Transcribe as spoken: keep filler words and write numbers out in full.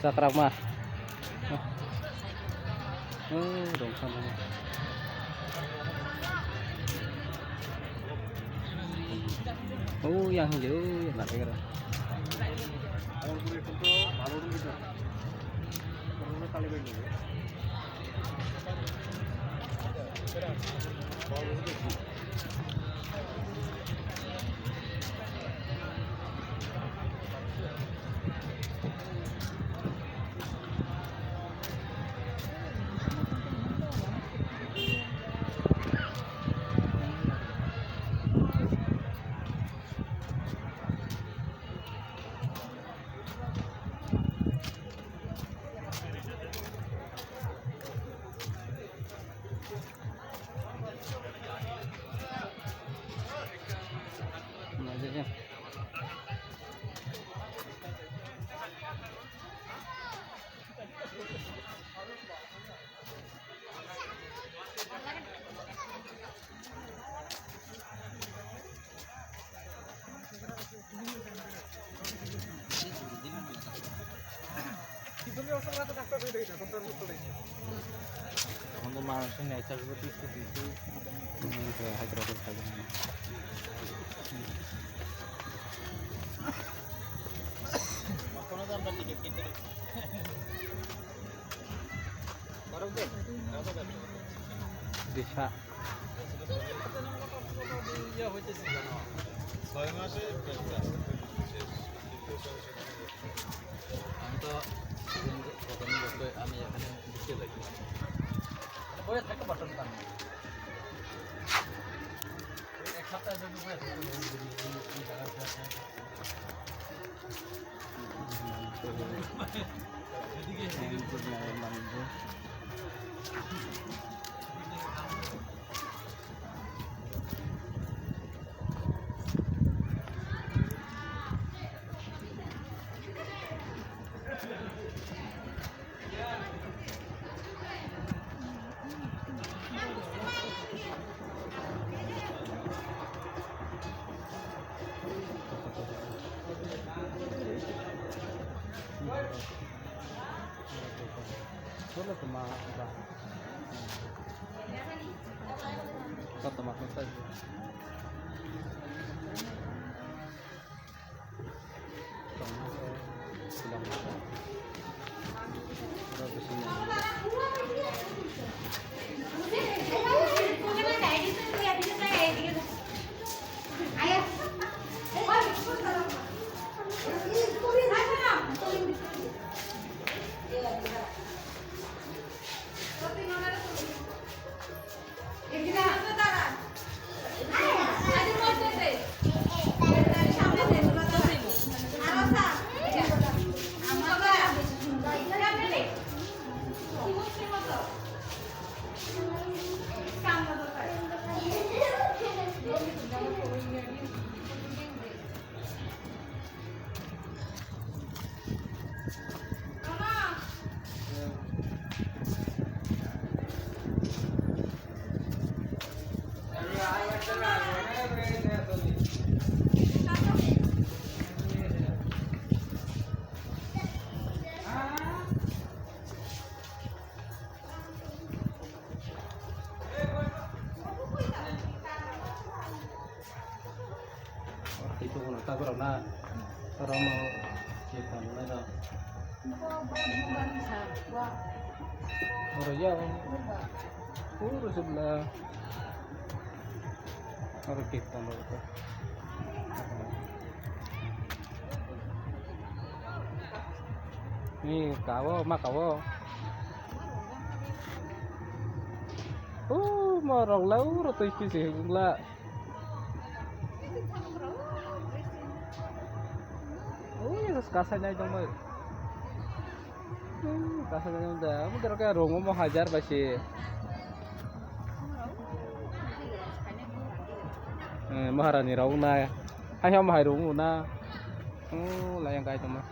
Sakrak ma. Oh, rong sama. Oh, yang hijau, oh, yang tak kira. Ano, মানুষের নেচার গুলো কিছু কিছু, উম, হায়দ্রাবাদ থাকে না। দিশা। ছয় মাসে আমি তো প্রথম বছর আমি এখানে ঢুকে যাই। বইয়ে থাকতে পারতাম না। এক সপ্তাহ যদি বইয়ে থাকতে পারি, এই, এই, এই জায়গায় বইয়ে থাকতে পারি। Tei tongmani taborok na, oro no je tongmani rok. Oro ya, oro se bwla. Oro khe tongmani rok. Ni kawo, ma kawo. O, ma rok la, oro twi kisi hwnla. Ui, kasai nai tongbai. Ui, kasai nai tongda. Amo kero khe rong omo hajar bai se. Eh, Maharani rok na. Hai ham hai rong na. Oh, layang kai tongma.